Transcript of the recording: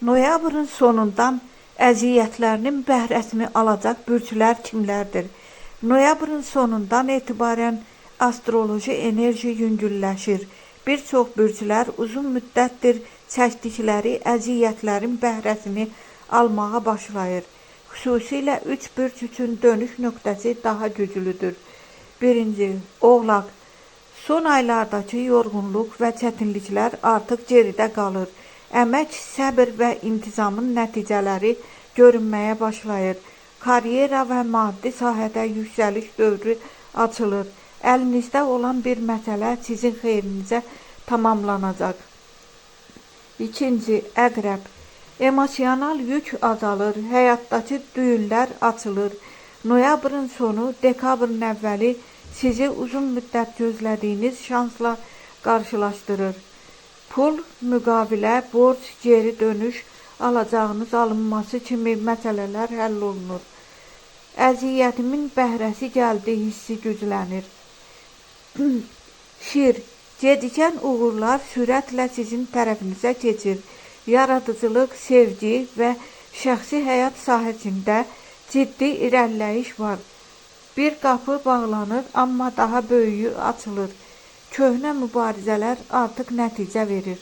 Noyabrın sonundan əziyyətlərinin bəhrəsini alacaq bürclər kimlərdir? Noyabrın sonundan etibarən astroloji enerji yüngülləşir. Bir çox bürclər uzun müddətdir çəkdikləri əziyyətlərin bəhrəsini almağa başlayır. Xüsusilə 3 bürc üçün dönüş nöqtəsi daha güclüdür. Birinci, Oğlaq. Son aylardakı yorğunluq və çətinliklər artıq geridə qalır. Əmək, səbir və intizamın nəticələri görünməyə başlayır. Karyera və maddi sahədə yüksəliş dövrü açılır. Əlinizdə olan bir məsələ sizin xeyrinizə tamamlanacaq. İkinci, Əqrəb. Emosional yük azalır, həyatdakı düyünlər açılır. Noyabrın sonu, dekabrın əvvəli sizi uzun müddət gözlədiyiniz şansla qarşılaşdırır. Pul, müqavilə, borc, geri dönüş, alacağınız alınması kimi məsələlər həll olunur. Əziyyətimin bəhrəsi gəldi hissi güclənir. Şir, gecikən uğurlar sürətlə sizin tərəfinizə keçir. Yaradıcılıq, sevgi və şəxsi həyat sahəsində ciddi irəliləyiş var. Bir qapı bağlanır, amma daha böyüyü açılır. Köhnə mübarizələr artıq nəticə verir.